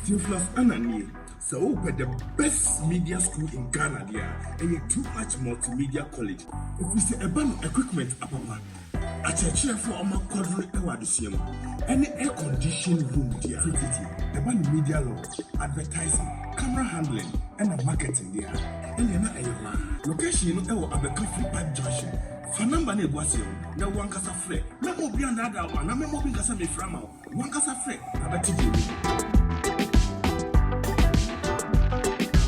Theophilus Ananie, sɛ wopɛ the best media school in Ghana deɛ a, ɛyɛ Too Much Multimedia College. Ɛfiri sɛ ɛba no equipment apapa, akyerɛkyerɛfoɔ a ɔma kɔdere wɔ adesua mu, ɛne air condition room deɛ a, tititi ɛba no media law, advertising, camera handling, ɛna marketing deɛ a, ɛnneɛ na ɛyɛ hɔ a. Location no ɛwɔ Abɛka Free Pipe Junction. Fa number no egu aseɛ no na wankasa frɛ. Mɛma obi andaadaa wo anaa mɛma obi nkasa mefrɛ ama wo. Wankasa frɛ na bɛte deɛ ɛwɔ.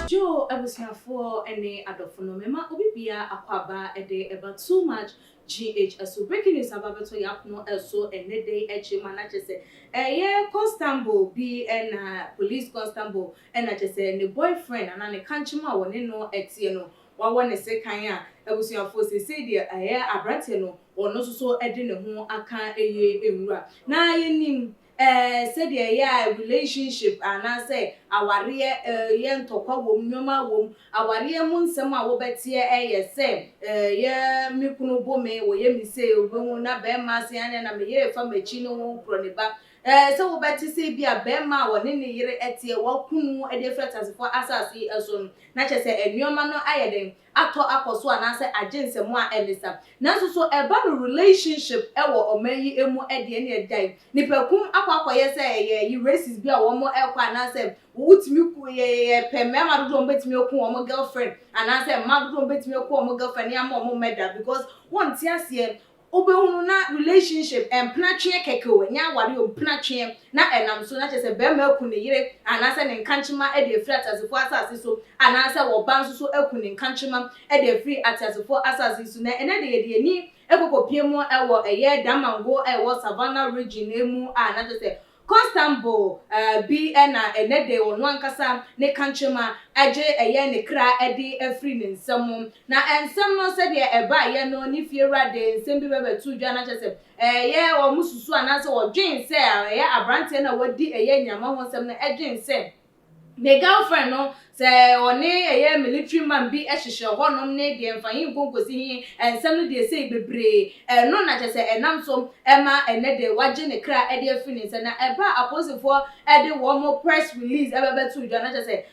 Joe abusuafoɔ ne adɔfo no, mema obi bia akɔ aba de ɛba Too Much GH so. Breaking news aba bɛtɔ yɛ apono so ɛnɛ de akyi ma na kyerɛ sɛ ɛyɛ constable bi, ɛna police constable, ɛna kyerɛ sɛ ne boyfriend anaa ne kankyem a wɔne no ɛteɛ no wawɔ ne sekan a, abusuafoɔ, seesei deɛ ɛyɛ aberanteɛ no, ɔno nso so de ne ho aka ɛyɛ nwura. Na yɛnim sɛdeɛ ɛyɛ a relationship anaasɛ awareɛ yɛ ntɔkwa wɔ mu, nneɛma wɔ mu, awareɛ mu nsɛm a wɔbɛteɛ ɛyɛ sɛ yɛ me kunu bo me, wɔyɛ me se obehu na bɛrima ase ane na meyɛ fa m'akyi ne ho korɔ ne ba sɛ wobɛte sɛ bi a bɛrima a wɔne ne yere ɛteɛ wakunu de afiri ateasefoɔ asase yi so no, na kyerɛ sɛ nneɛma no ayɛ den atɔ akɔ so anaasɛ agye nsɛm a ɛne sa. Nanso so ɛba no relationship ɛwɔ ɔman yi mu ɛdeɛ ne ɛda yi nipakum akɔ akɔyɛ sɛ ɛyɛ yi races bi a wɔn ɛkɔ anaasɛ wotumi ku yɛ pɛ mmarima dodoɔ wɔn bɛtumi aku wɔn girlfriend anaasɛ mmaa dodoɔ wɔn bɛtumi aku wɔn girlfriend ne ama wɔn mɛda, because wɔn ti aseɛ. Wobɛhunu na relationship mpenatweɛ kɛkɛ o, ɛnyɛ aware o, mpenatweɛ na ɛnam so na kyerɛ sɛ bɛrima aku ne yere anaasɛ ne nkankyema de afiri ateasefoɔ asase so, anaasɛ wɔba nso so aku ne nkankyema de afiri ateasefoɔ asase so. Na ɛnɛ de yɛde ani ɛkɔkɔpie mu ɛwɔ ɛyɛ Damango, ɛwɔ Savannah Region mu a, na kyerɛ sɛ constable bi ɛna ɛnɛ de ɔno ankasa ne kankyema agye ɛyɛ ne kra ɛde afiri ne nsam. Na nsɛm no, sɛdeɛ ɛbaayɛ no, ne fiewura de nsɛm bi bɛbɛto dwa na kyerɛ sɛ ɛyɛ wɔn susu anaasɛ wɔdwen sɛ ɛyɛ aberanteɛ no a wɔdi ɛyɛ nyama ho nsɛm no ɛdwen sɛ ne girlfriend no sɛ ɔne ɛyɛ military man bi ɛhyehyɛ hɔnom ne deɛ mfa yi nkonkosi hi nsɛm no deɛ sei bebree. Ɛno na kyerɛ sɛ ɛnam so ɛma ɛnɛ de wagye ne kra ɛde afiri ne nsa. Na ɛba apolisifoɔ ɛde wɔn press release ɛbɛbɛto dwa na kyerɛ sɛ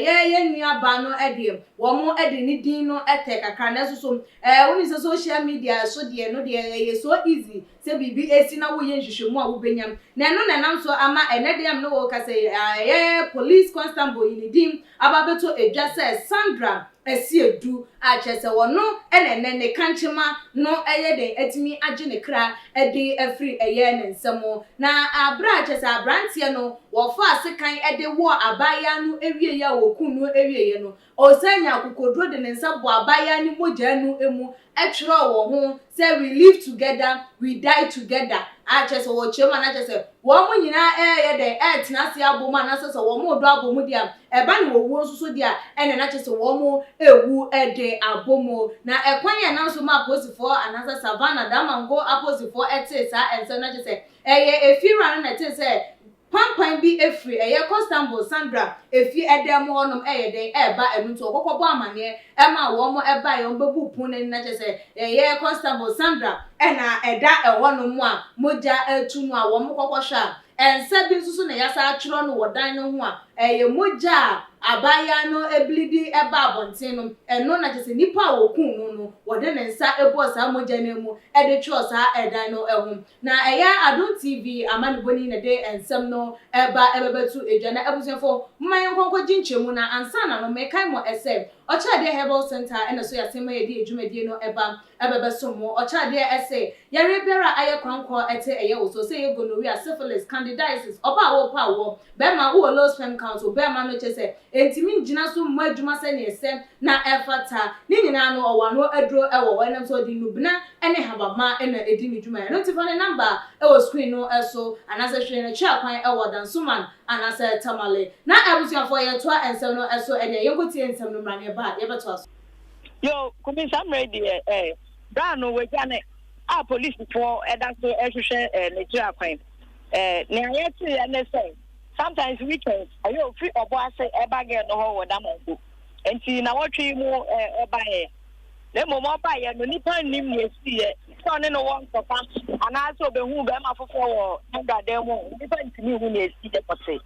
yɛ nua ba no ɛdeɛ wɔn ɛde ne din no ɛtɛ kakra. Na ɛso so wɔn sɛ social media so deɛ no deɛ ɛyɛ so easy sɛ biribi esi na woyɛ nhwehwɛmu a wobɛnyam. Na ɛno na ɛnam so ama ɛnɛ deɛ am ne wɔ kasa ɛyɛ police constable yi ne din aba abɛto edwa sɛ Sandra Asiedu a kyerɛ sɛ wɔno ɛna ɛnɛ ne kankyema no ɛyɛ den atumi agye ne kra ɛde afiri ɛyɛ ne nsam. Na abere a kyerɛ sɛ aberanteɛ no wɔfa asekan ɛde wɔ abaayewa no ewie a wɔkum no ewie no, ɔsan nya akokoduro de ne nsa bɔ abaayewa ne mogya no mu ɛtwerɛ wɔ ho sɛ "We live together, we die together", a kyerɛ sɛ wɔkyerɛ mu ana kyerɛ sɛ wɔn mo nyinaa ɛyɛ dɛ ɛɛtena ase abɔ mu anaasɛ sɛ wɔn mo dɔ abɔ mu deɛ ɛba ne wɔwuo nso so deɛ ɛna na kyerɛ sɛ wɔn mo ewu ɛde abɔ mu. Na ɛkwan yɛn nam so ma apolisifoɔ anaasɛ Savannah Damango apolisifoɔ ɛte saa ɛnsɛm na kyerɛ sɛ ɛyɛ efiwura no na ɛte sɛ pampan bi efiri ɛyɛ Constable Sandra efi ɛdan mu hɔnom ɛyɛ den ɛɛba. Ɛno nti ɔkɔkɔ bɔ amaneɛ ɛma wɔn ɛba yɛ wɔn bɛbu pon n'ani na kyerɛ sɛ ɛyɛ Constable Sandra ɛna ɛda ɛhɔnom a mogya ɛtu no a wɔn kɔkɔ hwɛ a, nsa bi nso so na yɛasa atwerɛ no wɔ dan no ho a ɛyɛ mogya a abaayewa no ebilidi ɛba abɔnten no. Ɛno na kyerɛ sɛ nipa a wɔkum no, wɔde ne nsa ɛbɔ saa mogya no mu ɛde twerɛ saa ɛdan no ɛho. Na ɛyɛ Adom TV amanebɔni na de nsɛm no ɛba ɛbɛbɛto edwa. Na abusuafo, mma yɛn nkɔnkɔ gye nkyɛmu. Na ansa na no mɛkae mo ɛsɛ Ɔkyerɛdeɛ Herbal Center ɛna so yɛasɛm ma yɛde adwumadie no ɛba ɛbɛbɛso mo. Ɔkyerɛdeɛ ɛsɛ yɛre biara a ayɛ korankɔ ɛte ɛyɛ wo so sɛ ɛyɛ gonorrhea, syphilis, candidiasis, ɔba a wɔpɔ awɔ, bɛrima wowɔ low sperm count, bɛrima no kyɛ sɛ ntumi ngyina so mmɔ adwuma sɛneɛ ɛsɛ na ɛfata ne nyinaa no, ɔwɔ ano aduro ɛwɔ hɔ. Ɛnam sɛ ɔde nnubena ɛne habama ɛna ɛdi ne dwuma. Ɛno nti fa ne number ɛwɔ screen no ɛso anaasɛ hwɛ n'akyi akwan ɛwɔ Dansoman anaasɛ Tamale. Na abusuafoɔ, yɛtoa nsɛm no ɛso. Ɛdeɛ yɛnkɔtie nsɛm no mmra ne ɛba a yɛbɛtoa so. Yo, Kumi, saa mmerɛ deɛ braa no wagya ne a polisifoɔ ɛda so ɛhwehwɛ n'akyiri akwan. Nea yɛteeɛ ne sɛ sometimes weekends ɛyɛ ofiri ɔbɔ ase ɛba girl no hɔ wɔ Damanko, nti na wɔtwe mu ɔbaeɛ. Na mmom ɔbaeɛ no, nipa nnim nea esiiɛ, sɛ ɔne no wɔ ntɔkwa anaasɛ ɔbɛhu bɛrima foforɔ wɔ ngradan mu. Nipa ntumi hu nea esiiɛ pɔte.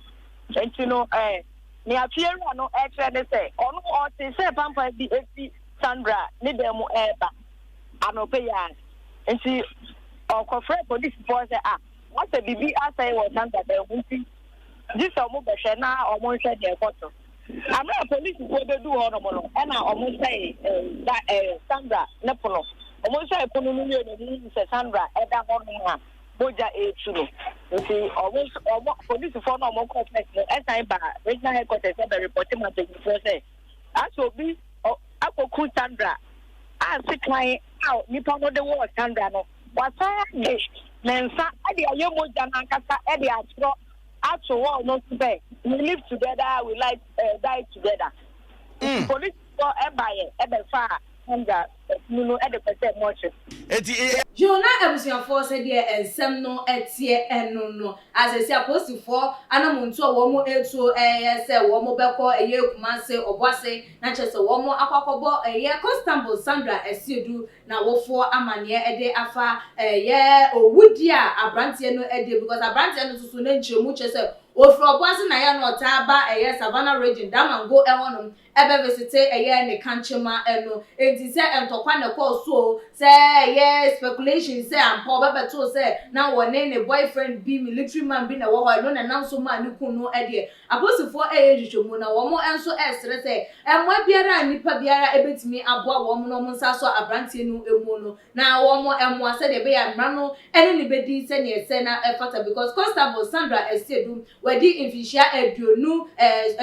Nti no eh, nea fiewura no rekyerɛ ne sɛ ɔno ɔte sɛ pampan bi fi Sandra ne dan mu reba anɔpa yi ara. Nti ɔkɔfrɛɛ polisifoɔ sɛ ah, asɛ biribi asɛe wɔ Sandra dan mu nti gye sɛ wɔbɛhwɛ na wɔnhwɛ deɛ ɛkɔ so. Mmerɛ a polisifoɔ bɛduu hɔnom no, ɛna wɔsɛe eh, da, eh, Sandra ne pono. Wɔsɛe pono no wie no, wɔhuu sɛ Sandra da hɔnom a mogya retu no. Nti wɔn nso, wɔn polisifoɔ no a wɔkɔɔ first no san baa regional headquarters sɛ bɛrepɔte ma mpanyinfoɔ sɛ asɛ obi akɔku Sandra a sekan a nipa no de wɔɔ Sandra no, wasan de ne nsa de ayɛ mogya no ankasa de atwerɛ ato wall no so sɛ we live together, we like uh, die together. Nti polisifoɔ baeɛ bɛfaa Sandra funu no de kɔhyɛɛ mortuary. Enti e. Yo na abusuafoɔ sɛdeɛ nsɛm no teɛ ɛno no a seesei apolisifoɔ anamontuo a wɔn retuo ɛyɛ sɛ wɔn bɛkɔ ɛyɛ Kumase Ɔboase na kyerɛ sɛ wɔn akɔ akɔbɔ ɛyɛ Constable Sandra Asiedu n'awofoɔ amaneɛ de afa ɛyɛ owudie a abranteɛ no adie because abranteɛ no nso so ne nkyerɛmu kyerɛ sɛ ofiri Ɔboase na ɛyɛ a na ɔtaa ba ɛyɛ Savannah Region Damango ɛhɔnom ɛbɛ visite ɛyɛ ne kankyema ɛno enti sɛ ntɔkwa na ɛkɔɔ so oo sɛ ɛyɛ speculation sɛ ampa ɔbɛbɛtoo sɛ na wɔne ne boyfriend bi military man bi na ɛwɔ hɔ ɛno na ɛnam so maa ne kun no ɛdeɛ apolisifoɔ ɛyɛ nhwehwɛmu na wɔn nso ɛresrɛ sɛ mmoa biara a nipa biara ɛbɛtumi aboa wɔn na wɔn nsa asɔ abranteɛ no mu no na wɔn mmoa sɛdeɛ ɛbɛyɛ a mmara no ɛne no bɛdi sɛdeɛ ɛsɛ na ɛfata because Constable Sandra Asiedu Wadi mfinhyia aduonu eh,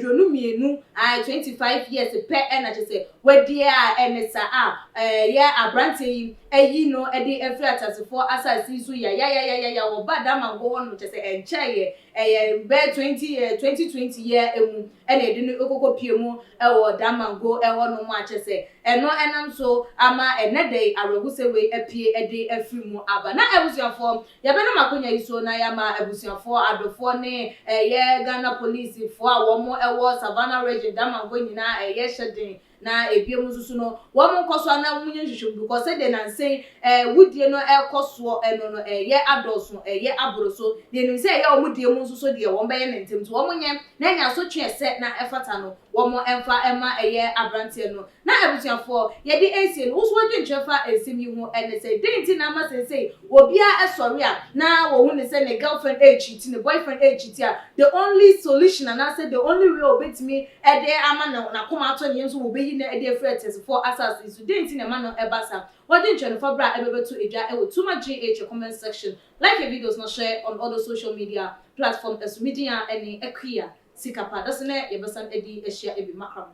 22, ae, 25 years pɛ na kyerɛ sɛ wadi a ɛne sa a ɛyɛ aberanteɛ yi ayi no de afiri ateasefoɔ asase yi so yayayayaya wɔba Damango hɔ nom kyerɛ sɛ ɛnkyɛeɛ ɛyɛ bɛyɛ 20 eh, 2020 yɛ mu ɛna ɛde no kɔkɔ pie mu ɛwɔ Damango ɛhɔ nom a kyerɛ sɛ ɛno ɛnam so ama ɛnɛ da yi awerɛhosɛ wei apue de afiri mu aba na abusuafoɔ Yɛbɛnam akonya yi so na yɛama abusuafoɔ, adɔfoɔ ne ɛyɛ Ghana Police foɔ a wɔn wɔ Savannah Region, Damango nyinaa ɛyɛ hyɛ den na ebiom nso so no wɔn nkɔ so na wɔn nyɛ nhwehwɛmu because sɛdeɛ nansa yi ɛɛ wudie no ɛrekɔ soɔ ɛno no ɛyɛ adɔɔso ɛyɛ aboro so na yɛnim sɛ ɛyɛ wɔn deɛ mu nso so deɛ wɔn bɛyɛ no ntɛm nti wɔn nyɛ na ɛnyɛ asotwe ɛsɛ na ɛfata no wɔn mfa ɛma ɛyɛ abranteɛ no. Na abusuafoɔ, yɛde resie no, wo nso w'adwenkyerɛ fa nsɛm yi ho ne sɛn? Dɛn nti na ama seesei obiara sɔre a na wɔhu no sɛ ne girlfriend rekyiti, ne boyfriend rekyiti a, the only solution anaasɛ the only way a ɔbɛtumi de ama no n'akoma atɔ ne yam sɛ wɔbɛyi no de afiri ateasefoɔ asase yi so? Dɛn nti na ɛma no ba saa? W'adwenkyerɛ no fa bra ɛbɛbɛto dwa wɔ Tuma GH comment section. Like yɛ videos na share on other social media platform so. Me din a ɛne Akua Sikapa. Dasene yɛbɛsan adi ahyia bi. Makram.